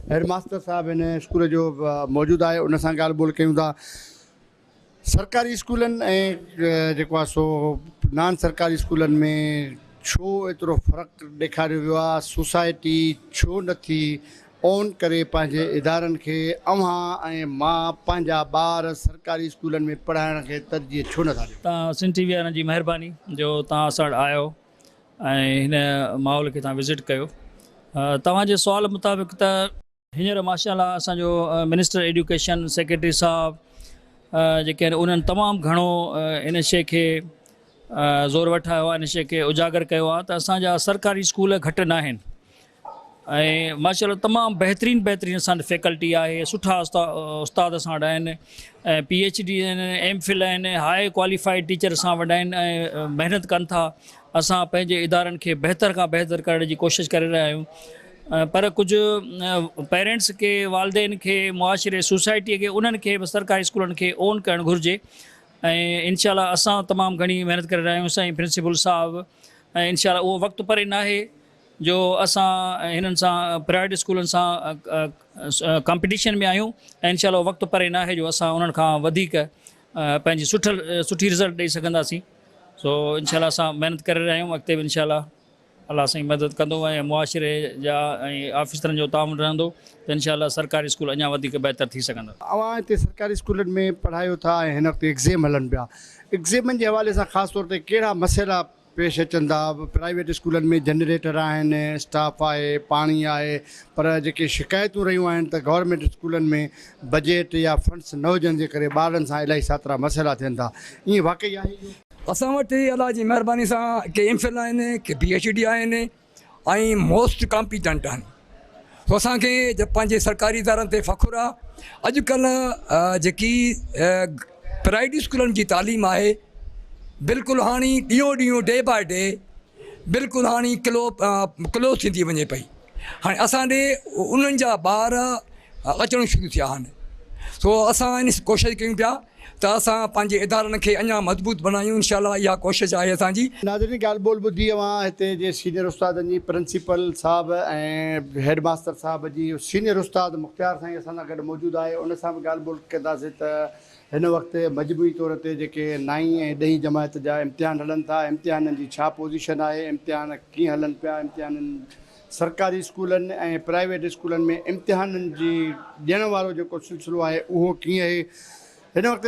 هيڊ ماستر صاحب هن اسڪول جو موجود آهي ان سان ڳالهه ٻولهه ڪيون ٿا سرڪاري اسڪولن ۽ جيڪو آهي سو نان سرڪاري اسڪولن ۾ ڇو ايترو فرق ڏيکاريو ويو آهي سوسائٽي ڇو نٿي اون ڪري پنهنجي ادارن کي اوهان ۽ مان پنهنجا ٻار سرڪاري اسڪولن ۾ پڙهائڻ کي ترجيح ڇو نٿا ڏيون. تان سنڌ ٽي وي وارن جي مهرباني جو تان اسان وٽ آيو ۽ هن ماحول کي تان وزٽ ڪيو توهان جي سوال مطابق ته هينئر ماشاء الله اسان جو منسٽر ايڊيوڪيشن سيڪريٽري صاحب جيڪي آهن انهن تمام گهڻو ان شيء کي زور وٺايو آهي ان شيء کي اجاگر ڪيو آهي ته اسان جا سرڪاري اسڪول گهٽ نه آهن ۽ ماشاء الله تمام بهترين بهترين اسان وٽ فيڪلٽي آهي سٺا استاد اسان وٽ آهن ۽ پي ايڇ ڊي آهن ايم فل آهن هاء ڪواليفائيڊ ٽيچر اسان وٽ آهن ۽ محنت ڪن ٿا اسان پنهنجي ادارن کي بهتر کان بهتر ڪرڻ جي ڪوشش ڪري رهيا آهيون پر ڪجهه پيرنٽس کي والدين کي معاشري سوسائٽي کي انهن کي به سرڪاري اسڪولن کي اون ڪرڻ گهرجي ۽ انشاء الله اسان تمام گهڻي محنت ڪري رهيا آهيون سائين پرنسپل صاحب ۽ انشاء الله اهو وقت پري ناهي جو اسان هنن سان پرائيويٽ اسڪولن سان ڪامپيٽيشن ۾ آهيون ۽ انشاء الله وقت پري ناهي جو اسان انهن کان وڌيڪ پنهنجي سٺل سٺي رزلٽ ڏئي سگهنداسين سو انشاء الله اسان محنت ڪري رهيا آهيون اڳتي به انشاء الله الله سائين مدد ڪندو ۽ معاشري جا ۽ آفيسرن جو تعاون رهندو ته انشاء الله سرڪاري اسڪول اڃا وڌيڪ بهتر ٿي سگهندا. اوهان هتي سرڪاري اسڪولن ۾ پڙهايو ٿا ۽ هن وقت ايگزيم هلن پيا ايگزيمن جي حوالي سان خاص طور تي ڪهڙا مسئلا پيش اچن ٿا پرائيويٽ اسڪولن ۾ جنريٽر آهن اسٽاف آهي پاڻي آهي پر جيڪي شڪايتون رهيون آهن ته گورنمينٽ اسڪولن ۾ بجيٽ يا فنڊس نه هجڻ جي ڪري ٻارڙن سان الاهي ساترا مسئلا ٿين ٿا ائين واقعي آهي اهو؟ اسان وٽ الله جي مهرباني سان ڪي ايم فل آهن ڪي پي ايڇ ڊي آهن ۽ موسٽ ڪامپيٽنٽ آهن سو اسان کي پنهنجي سرڪاري ادارن تي فخر آهي اڄڪلهه جيڪي پرائيويٽ اسڪولن جي تعليم آهي بلڪل هاڻي ڏينهون ڏينهون ڊي باء ڊي بلڪل هاڻي ڪلو ڪلوز ٿيندي وڃي پئي هاڻي اسان ڏي انهن جا ٻار اچڻ شروع ٿيا آهن سو اسان ان ڪوشش ڪيون پيا ته اسان پنهنجي ادارن کي اڃا مضبوط بڻايون انشاء الله اها ڪوشش آهي اسان جي. ناظرين ڳالهه ٻولهه ٻڌي اوهان هتي جي سينئر استادن جي پرنسپل صاحب ۽ هيڊ ماستر صاحب جي سينئر استاد مختيار سائين اسان سان گڏ موجود آهي ان سان به ڳالهه ٻولهه ڪنداسين ته هن وقت مجموعي طور تي جيڪي نائين ۽ ڏهين جماعت جا امتحان هلن ٿا امتحانن جي ڇا پوزيشن آهي امتحان ڪيئن هلن پيا امتحانن سرڪاري اسڪولن ۽ پرائيويٽ اسڪولن ۾ امتحانن جي ڏيڻ وارو جيڪو سلسلو آهي اهو ڪيئن آهي هن وقت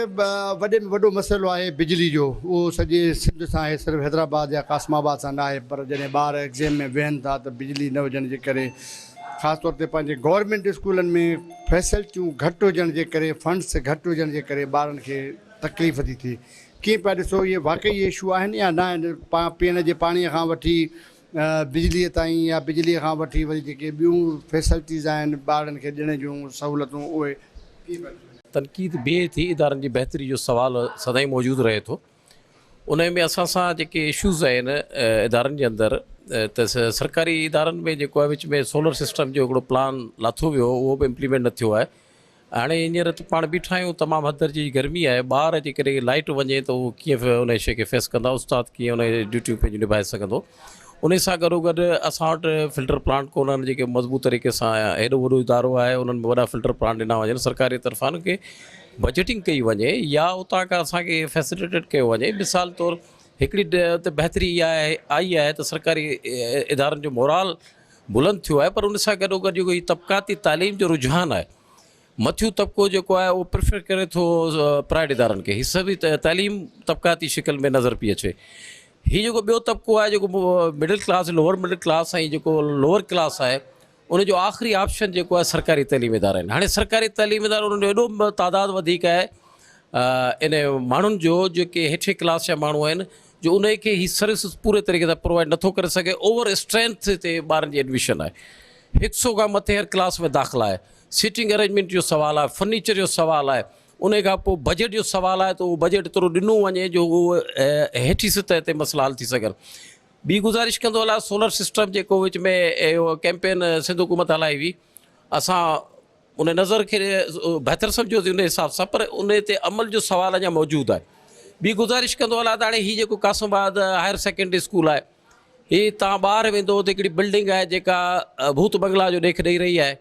وڏي ۾ وڏو مسئلو آهي بجلي جو اهو سڄي سنڌ سان آهي صرف حيدرآباد يا قاسم آباد سان نه آهي پر جڏهن ٻار ايگزيم ۾ ويهن ٿا ته بجلي نه هجڻ جي ڪري خاص طور تي پنهنجي گورنمينٽ اسڪولن ۾ فيسلٽيون گهٽ هجڻ جي ڪري فنڊس گهٽ هجڻ جي ڪري ٻارن کي تڪليف ٿي ٿئي ڪيئن پيا ڏسو اهي واقعي اشو آهن يا نه آهن پيئڻ جي پاڻي کان وٺي بجليء تائين يا بجليء کان وٺي وري جيڪي ٻيون فيسلٽيز آهن ٻارڙن کي ڏيڻ جون سهولتون اهي ڪيئن پيا ڏسو؟ تنقيد بيهي ٿي، ادارن جي بهتري جو سوال سدائين موجود رهي ٿو، انهي ۾ اسان سان جيڪي اشوز آهن ادارن جي اندر ته سرڪاري ادارن ۾ جيڪو آهي وچ ۾ سولر سسٽم جو هڪڙو پلان لاٿو ويو هو اهو به امپليمينٽ نه ٿيو آهي هاڻي هينئر ته پاڻ بيٺا آهيون تمام حد درجي جي گرمي آهي ٻار جيڪڏهن لائيٽ وڃي ته هو ڪيئن ان شيء کي فيس ڪندا استاد ڪيئن ان ڊيوٽيون پنهنجون نڀائي سگهندو ان سان گڏو گڏ اسان وٽ فلٽر پلانٽ ڪونهن جيڪي مضبوط طريقي سان هيڏو وڏو ادارو آهي انهن ۾ وڏا فلٽر پلانٽ ڏنا وڃن سرڪاري طرفان کي بجيٽنگ ڪئي وڃي يا اتان کان اسان کي فيسليٽيڊ ڪيو وڃي مثال طور هڪڙي ته بهتري اها آئي آهي ته سرڪاري ادارن جو مورال بلند ٿيو آهي پر ان سان گڏو گڏ جيڪو هي طبقاتي تعليم جو رجحان آهي مٿيون طبقو جيڪو آهي اهو پريفر ڪري ٿو پرائيويٽ ادارن کي هي سڀ تعليم طبقاتي شڪل ۾ نظر پئي اچي هي جيڪو ٻيو طبقو آهي جيڪو middle class lower middle class ۽ جيڪو لوئر ڪلاس آهي ان جو آخري آپشن جيڪو آهي سرڪاري تعليمي ادارا آهن هاڻي سرڪاري تعليمي ادارا انهن جو ايڏو تعداد وڌيڪ آهي ان ماڻهن جو جيڪي هيٺين ڪلاس جا ماڻهو آهن جو انهي کي هي سروسز پوري طريقي سان پرووائيڊ نٿو ڪري سگهي اوور اسٽرينٿ تي ٻارن جي ايڊميشن آهي هڪ سو کان مٿي هر ڪلاس ۾ داخلا آهي سيٽنگ ارينجمينٽ جو سوال آهي فرنيچر جو سوال آهي انهي کان پوء بجيٽ جو سوال آهي ته اهو بجيٽ ايترو ڏنو وڃي جو اهو هيٺين سطح تي مسئلا حل ٿي سگهن ٻي گذارش ڪندو هلان سولر سسٽم جيڪو وچ ۾ اهو ڪيمپين سنڌ حڪومت هلائي هئي اسان ان نظر کي بهتر سمجهيو ٿي ان حساب سان پر ان تي عمل جو سوال اڃا موجود آهي ٻي گذارش ڪندو هلان ته هاڻي هي جيڪو قاسم آباد هائر سيڪنڊري اسڪول آهي هي تان ٻاهر ويندو ته هڪڙي بلڊنگ آهي جيڪا ڀوت بنگلا جو ڏيک ڏئي رهي آهي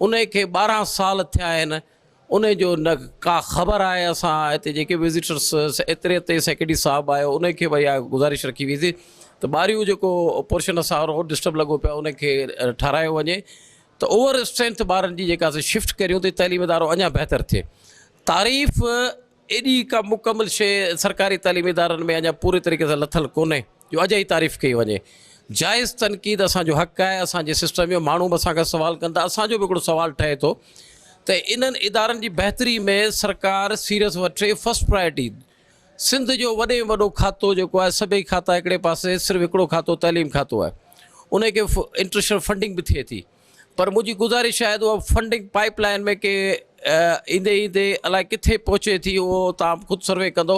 ان کي 12 سال ٿيا آهن ان جو نه ڪا خبر آهي اسان هتي جيڪي وزيٽرس ايتري تي سيڪريٽري صاحب آيو ان کي به اها گذارش رکي وئي ٿي ته ٻاريون جيڪو پورشن اسان وارو ڊسٽرب لڳو پيو ان کي ٺارايو وڃي ته اوور اسٽرينٿ ٻارن جي جيڪا سي شفٽ ڪريون ته تعليم ادارو اڃا بهتر ٿئي. تعريف ايڏي ڪا مڪمل شيء سرڪاري تعليمي ادارن ۾ اڃا پوري طريقي سان لٿل ڪونهي جو اجائي تعريف ڪئي وڃي. جائز تنقيد اسان جو حق آهي، اسان جي سسٽم جو ماڻهو به اسان کان سوال ڪن ٿا، اسان جو به هڪڙو سوال ٺهي ٿو ته انهن ادارن جي بهتري ۾ سرڪار سيريس وٺي فرسٽ پرائرٽي سنڌ جو وڏي ۾ وڏو کاتو جيڪو آهي سڀئي کاتا هڪڙي پاسي صرف هڪڙو کاتو تعليم کاتو آهي ان کي انٽرنيشنل فنڊنگ به ٿئي ٿي پر منهنجي گذارش آهي ته اها فنڊنگ پائپ لائن ۾ ڪي ايندي ايندي الائي ڪٿي پهچي ٿي اهو توهان خود سروي ڪندو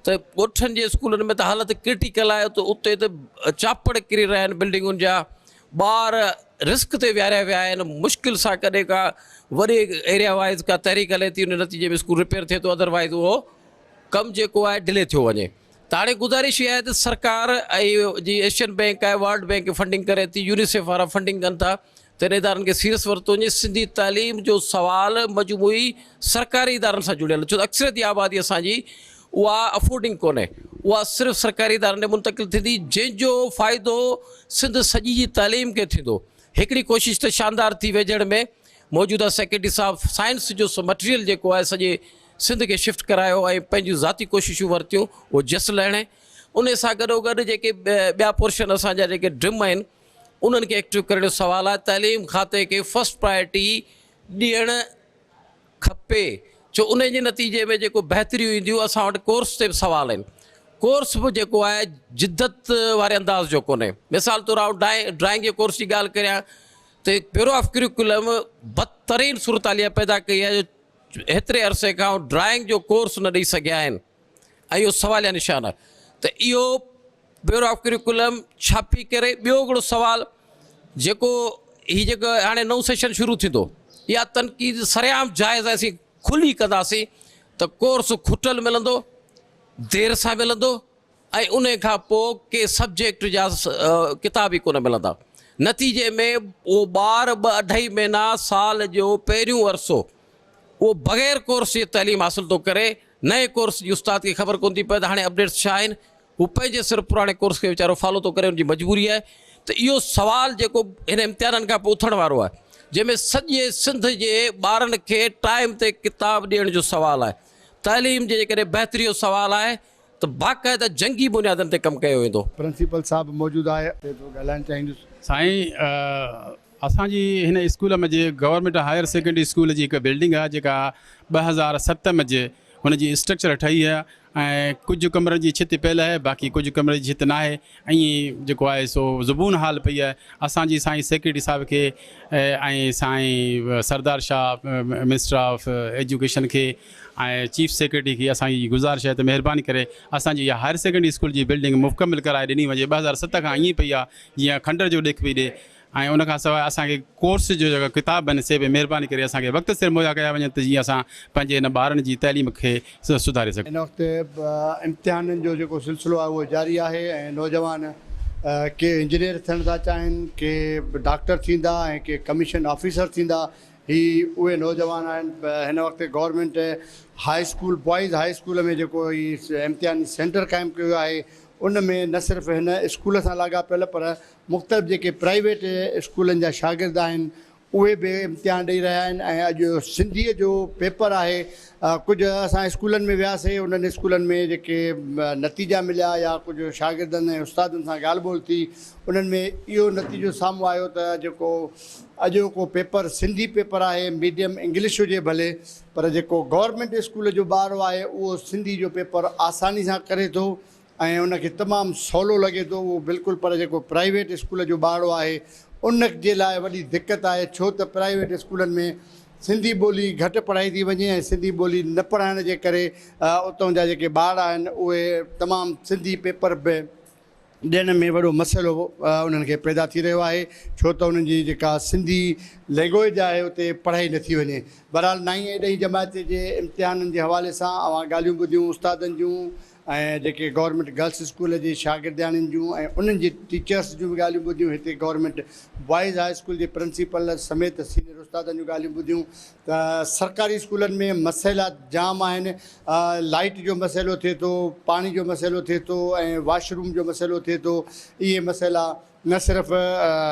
ته ڳوٺن جي اسڪولن ۾ ته حالت ڪرٽيڪل آهي ته اتي ته چاپڙ ڪري رهيا آهن بلڊنگن جا ٻار رسڪ تي ويهاريا ويا آهن مشڪل سان ڪڏهن ڪا وڏي ايريا وائز ڪا تحريڪ هلي ٿي ان نتيجي ۾ اسڪول رپيئر ٿئي ٿو ادر وائز اهو ڪم جيڪو آهي ڊلي ٿيو وڃي. ته هاڻي گذارش اها آهي ته سرڪار ۽ جي ايشين بينڪ آهي ورلڊ بينڪ فنڊنگ ڪري ٿي يونيسيف وارا فنڊنگ ڪن ٿا ته ان ادارن کي سيريس ورتو وڃي سنڌي تعليم جو سوال مجموعي سرڪاري ادارن سان جڙيل ڇو ته اڪثريتي آبادي اسان جي اها افورڊنگ ڪونهي اها صرف سرڪاري ادارن ڏي منتقل ٿيندي جنهن جو فائدو سنڌ سڄي جي تعليم کي ٿيندو هڪڙي ڪوشش ته شاندار ٿي ويجهڙ ۾ موجوده سيڪريٽري صاحب سائنس جو مٽيريل جيڪو آهي سڄي سنڌ کي شفٽ ڪرايو ۽ پنهنجون ذاتي ڪوششون ورتيون اهو جس لهڻي ان سان گڏو گڏ جيڪي ٻيا پورشن اسان جا جيڪي ڊم آهن انهن کي ايڪٽو ڪرڻ جو سوال آهي تعليم کاتي کي فرسٽ پرائرٽي ڏيڻ کپي ڇو ان جي نتيجي ۾ جيڪو بهتريون اينديون اسان وٽ ڪورس تي به سوال آهن ڪورس به جيڪو آهي جدت واري انداز جو ڪونهي مثال طور آئون ڊرائنگ جي ڪورس جي ڳالهه ڪريان ته بيورو آف ڪريڪولم بدترين صورتحال اها پيدا ڪئي آهي جو هيتري عرصي کان ڊرائنگ جو ڪورس نه ڏئي سگهيا آهن ۽ اهو سواليا نشان آهي ته اهو بيورو آف ڪريڪولم ڇا پئي ڪري؟ ٻيو هڪڙو سوال جيڪو هي جيڪو هاڻي نئون سيشن شروع ٿيندو اها تنقيد سرعام جائز آهي اسين کلي ڪنداسين ته ڪورس کٽل ملندو دير سان ملندو ۽ ان کان پوء ڪي سبجيڪٽ جا ڪتاب ئي ڪونه ملندا نتيجي ۾ اهو ٻار ٻه اڍائي مهينا سال جو پهريون عرصو اهو بغير ڪورس جي تعليم حاصل ٿو ڪري، نئين ڪورس جي استاد کي خبر ڪونه ٿي پوي ته هاڻي اپڊيٽس ڇا آهن، هو پنهنجي سر پراڻي ڪورس کي ويچارو فالو ٿو ڪري ان جي مجبوري آهي ته اهو سوال جيڪو هن امتحانن کان پوء اٿڻ وارو آهي جنهن ۾ سڄي سنڌ جي ٻارن کي ٽائيم تي ڪتاب ڏيڻ جو سوال آهي، تعليم جي جيڪڏهن بهتري جو سوال آهي ته باقاعده جنگي بنيادن تي ڪم ڪيو ويندو. پرنسپل صاحب موجود آهي. تي ٿو ڳالهائڻ چاهيندس. سائين اسان جي هن اسڪول ۾ جي گورنمينٽ هائير سيڪنڊري اسڪول جي هڪ بلڊنگ آهي جيڪا 2007 ۾ جي هن جي اسٽرڪچر ٺهي آهي ۽ ڪجهه ڪمرن جي ڇت پيل آهي باقي ڪجهه ڪمري جي ڇت ناهي ائين جيڪو آهي سو زبون حال پئي آهي اسان جي سائين سيڪريٽري صاحب کي ۽ سائين Sardar Shah minister of education کي ۽ چيف سيڪريٽري کي اسان جي گذارش آهي ته مهرباني ڪري اسان جي اها هائر سيڪنڊري اسڪول جي بلڊنگ مڪمل ڪرائي ڏني وڃي 2007 کان ائين پئي آهي جيئن کنڊر جو ڏيک پئي ڏي ۽ ان کان سواء اسان کي ڪورس جو جيڪا ڪتاب آهن سي به مهرباني ڪري اسان کي وقت سر مهيا ڪيا وڃن ته جيئن اسان پنهنجي هن ٻارن جي تعليم کي سڌاري سگهون. هن وقت امتحانن جو جيڪو سلسلو آهي اهو جاري آهي ۽ نوجوان ڪي انجنيئر ٿيڻ ٿا چاهين ڪي ڊاڪٽر ٿيندا ۽ ڪي ڪميشن آفيسر ٿيندا هي اهي نوجوان آهن هن وقت government high school boys high school ۾ جيڪو هي امتحاني سينٽر قائم ڪيو ويو آهي ان ۾ نه صرف هن اسڪول سان لاڳاپيل پر مختلف جيڪي پرائيويٽ اسڪولن جا شاگرد آهن اهي به امتحان ڏئي رهيا آهن ۽ اڄ سنڌيء جو پيپر آهي ڪجهه اسان اسڪولن ۾ وياسي انهن اسڪولن ۾ جيڪي نتيجا مليا يا ڪجهه شاگردن ۽ استادن سان ڳالهه ٻولهه ٿي انهن ۾ اهو نتيجو سامهون آيو ته جيڪو اڄوڪو پيپر سنڌي پيپر آهي ميڊيم انگلش هجي ڀلي پر جيڪو گورنمينٽ اسڪول جو ٻار آهي اهو سنڌي جو پيپر آساني سان ڪري ٿو ۽ ان کي تمام سولو لڳي ٿو اهو بلڪل پر جيڪو پرائيويٽ اسڪول جو ٻارڙو آهي ان جي لاء وڏي دقت آهي ڇو ته پرائيويٽ اسڪولن ۾ سنڌي ٻولي گهٽ پڙهائي ٿي وڃي ۽ سنڌي ٻولي نه پڙهائڻ جي ڪري اتان جا جيڪي ٻار آهن اهي تمام سنڌي پيپر به ڏيڻ ۾ وڏو مسئلو انهن کي پيدا ٿي رهيو آهي ڇو ته انهن جي جيڪا سنڌي لينگويج آهي اتي پڙهائي نٿي وڃي. بهرحال نائين ۽ ڏهين جماعت جي امتحانن جي حوالي سان اوهان ڳالهيون ٻڌيون استادن جون ۽ جيڪي گورنمينٽ گرلس اسڪول جي شاگردياڻين جون ۽ انهن جي ٽيچرس جون به ڳالهيون ٻڌيون هتي گورنمينٽ بوائز هاء اسڪول جي پرنسپل سميت سينئر استادن جون ڳالهيون ٻڌيون ته سرڪاري اسڪولن ۾ مسئلا جام آهن لائيٽ جو مسئلو ٿئي ٿو، پاڻي جو مسئلو ٿئي ٿو ۽ واش روم جو مسئلو ٿئي ٿو، اهي مسئلا نه صرف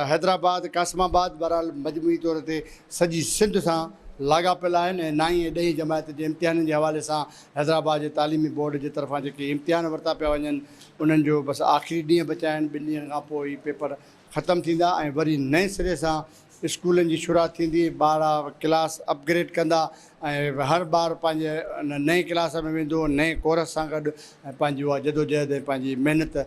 حيدرآباد، قاسم آباد بهرحال مجموعي طور تي سڄي سنڌ سان لاڳاپيل آهن ۽ نائين ۽ ڏهين جماعت جي امتحانن جي حوالي سان حيدرآباد جي تعليمي بورڊ جي طرفان جيڪي امتحان ورتا پيا وڃن انهن جو بس آخري ڏينهن بچيا آهن، ٻن ڏينهن کان پوء هي پيپر ختم ٿيندا ۽ وري نئين سري سان اسڪولن جي شروعات ٿيندي، ٻار ڪلاس اپ گريڊ ڪندا ۽ هر ٻار پنهنجي ان نئين ڪلاس ۾ ويندو، نئين ڪورس سان گڏ ۽ پنهنجي اها جدوجهد ۽ پنهنجي محنت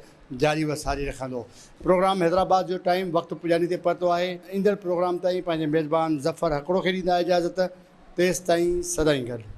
جاري و ساري رکندو. پروگرام حيدرآباد جو ٽائيم وقت پڄاڻي تي پهتو آهي. ايندڙ پروگرام تائين پنهنجي ميزبان ظفر هڪڙو کي ڏيندا اجازت. تيستائين سدائين گڏ.